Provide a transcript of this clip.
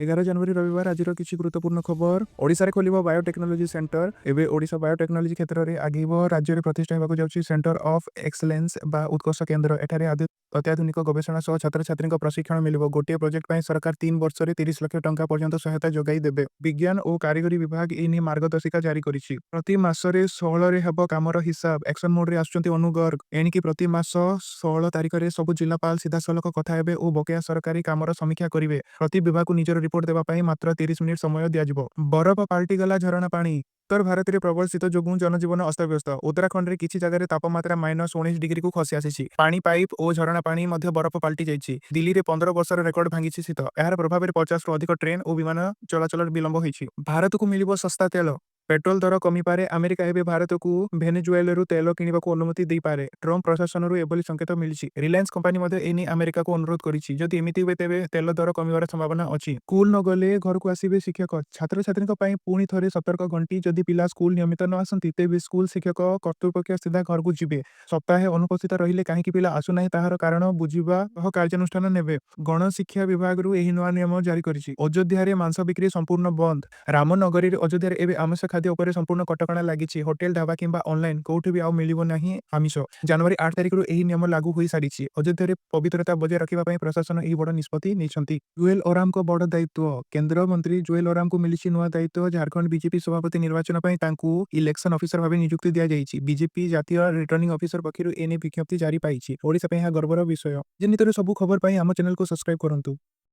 11 ଜାନୁଆରୀ ରବିବାର, ଆଜିର କିଛି ଗୁରୁତ୍ୱପୂର୍ଣ୍ଣ ଖବର। ଓଡ଼ିଶାରେ ଖୋଲିବ ବାୟୋଟେକ୍ନୋଲୋଜି ସେଣ୍ଟର। ଏବେ ଓଡ଼ିଶା ବାୟୋଟେକ୍ନୋଲୋଜି କ୍ଷେତ୍ରରେ ଆଗେଇବ। ରାଜ୍ୟରେ ପ୍ରତିଷ୍ଠା ହେବାକୁ ଯାଉଛି ସେଣ୍ଟର ଅଫ୍ ଏକ୍ସଲେନ୍ସ ବା ଉତ୍କର୍ଷ କେନ୍ଦ୍ର। ଏଠାରେ ଅତ୍ୟାଧୁନିକ ଗବେଷଣା ସହ ଛାତ୍ରଛାତ୍ରୀଙ୍କ ପ୍ରଶିକ୍ଷଣ ମିଳିବ। ଗୋଟିଏ ପ୍ରୋଜେକ୍ଟ ପାଇଁ ସରକାର 3 ବର୍ଷରେ 30 ଲକ୍ଷ ଟଙ୍କା ପର୍ଯ୍ୟନ୍ତ ସହାୟତା ଯୋଗାଇ ଦେବେ। ବିଜ୍ଞାନ ଓ କାରିଗରୀ ବିଭାଗ ଏ ନେଇ ମାର୍ଗଦର୍ଶିକା ଜାରି କରିଛି। ପ୍ରତି ମାସରେ 16ରେ ହେବ କାମର ହିସାବ। ଆକ୍ସନ ମୋଡରେ ଆସୁଛନ୍ତି ଅନୁ ଗର୍ଗ। ଏଣିକି ପ୍ରତି ମାସ 16 ତାରିଖରେ ସବୁ ଜିଲ୍ଲାପାଳ ସିଧାସଳଖ କଥା ହେବେ ଓ ବକେୟା ସରକାରୀ କାମର ସମୀକ୍ଷା କରିବେ। ପ୍ରତି ବିଭାଗକୁ ନିଜର ରିପୋର୍ଟ ଦେବା ପାଇଁ ମାତ୍ର 30 ମିନିଟ୍ ସମୟ ଦିଆଯିବ। ବରଫ ପାଲଟିଗଲା ଝରଣା ପାଣି। ଉତ୍ତର ଭାରତରେ ପ୍ରବଳ ଶୀତ ଯୋଗୁଁ ଜନଜୀବନ ଅସ୍ତବ୍ୟସ୍ତ। ଉତ୍ତରାଖଣ୍ଡରେ କିଛି ଜାଗାରେ ତାପମାତ୍ରା -19 ଡିଗ୍ରୀକୁ ଖସି ଆସିଛି। ପାଣି ପାଇପ୍ ଓ ଝରଣା ପାଣି ମଧ୍ୟ ବରଫ ପାଲଟି ଯାଇଛି। ଦିଲ୍ଲୀରେ 15 ବର୍ଷର ରେକର୍ଡ ଭାଙ୍ଗିଛି ଶୀତ। ଏହାର ପ୍ରଭାବରେ 50ରୁ ଅଧିକ ଟ୍ରେନ୍ ଓ ବିମାନ ଚଳାଚଳରେ ବିଳମ୍ବ ହୋଇଛି। ଭାରତକୁ ମିଳିବ ଶସ୍ତା ତେଲ। ପେଟ୍ରୋଲ ଦର କମିପାରେ। ଆମେରିକା ଏବେ ଭାରତକୁ ଭେନେଜୁଏଲାରୁ ତେଲ କିଣିବାକୁ ଅନୁମତି ଦେଇପାରେ। ଟ୍ରମ୍ପ ପ୍ରଶାସନରୁ ଏଭଳି ସଂକେତ ମିଳିଛି। ରିଲାଏନ୍ସ କମ୍ପାନୀ ମଧ୍ୟ ଏନେଇ ଆମେରିକାକୁ ଅନୁରୋଧ କରିଛି। ଯଦି ଏମିତି ହୁଏ, ତେବେ ତେଲ ଦର କମିବାର ସମ୍ଭାବନା ଅଛି। ସ୍କୁଲ ନ ଗଲେ ଘରକୁ ଆସିବେ ଶିକ୍ଷକ। ଛାତ୍ରଛାତ୍ରୀଙ୍କ ପାଇଁ ପୁଣି ଥରେ ସତର୍କ ଘଣ୍ଟି। ଯଦି ପିଲା ସ୍କୁଲ ନିୟମିତ ନ ଆସନ୍ତି, ତେବେ ସ୍କୁଲ ଶିକ୍ଷକ କର୍ତ୍ତୃପକ୍ଷ ସିଧା ଘରକୁ ଯିବେ। ସପ୍ତାହେ ଅନୁପସ୍ଥିତ ରହିଲେ କାହିଁକି ପିଲା ଆସୁନାହିଁ, ତାହାର କାରଣ ବୁଝିବା ସହ କାର୍ଯ୍ୟାନୁଷ୍ଠାନ ନେବେ। ଗଣଶିକ୍ଷା ବିଭାଗରୁ ଏହି ନୂଆ ନିୟମ ଜାରି କରିଛି। ଅଯୋଧ୍ୟାରେ ମାଂସ ବିକ୍ରି ସମ୍ପୂର୍ଣ୍ଣ ବନ୍ଦ। ରାମନଗରୀ ଅଯୋଧ୍ୟାରେ ଏବେ ଆମିଷ ଖାଦ୍ୟ ଉପରେ ସମ୍ପୂର୍ଣ୍ଣ କଟକଣା ଲାଗିଛି। ହୋଟେଲ, ଢାବା କିମ୍ବା ଅନଲାଇନ କୋଉଠି ବି ଆଉ ମିଳିବ ନାହିଁ ଆମିଷ। ଜାନୁଆରୀ 8 ତାରିଖରୁ ଏହି ନିୟମ ଲାଗୁ ହୋଇସାରିଛି। ଅଯୋଧ୍ୟାରେ ପବିତ୍ରତା ବଜାୟ ରଖିବା ପାଇଁ ପ୍ରଶାସନ ଏହି ବଡ଼ ନିଷ୍ପତ୍ତି ନେଇଛନ୍ତି। ଜୁଏଲ ଓରାମଙ୍କ ବଡ଼ ଦାୟିତ୍ୱ। କେନ୍ଦ୍ର ମନ୍ତ୍ରୀ ଜୁଏଲ ଓରାମଙ୍କୁ ମିଳିଛି ନୂଆ ଦାୟିତ୍ୱ। ଝାଡ଼ଖଣ୍ଡ ବିଜେପି ସଭାପତି ନିର୍ବାଚନ ପାଇଁ ତାଙ୍କୁ ଇଲେକ୍ସନ ଅଫିସର ଭାବେ ନିଯୁକ୍ତି ଦିଆଯାଇଛି। ବିଜେପି ଜାତୀୟ ରିଟର୍ଣ୍ଣିଂ ଅଫିସର ପକ୍ଷରୁ ଏନେଇ ବିଜ୍ଞପ୍ତି ଜାରି ପାଇଛି। ଓଡ଼ିଶା ପାଇଁ ଏହା ଗର୍ବର ବିଷୟ। ରାଜନୀତିର ସବୁ ଖବର ପାଇଁ ଆମ ଚ୍ୟାନେଲକୁ ସବସ୍କ୍ରାଇବ କରନ୍ତୁ।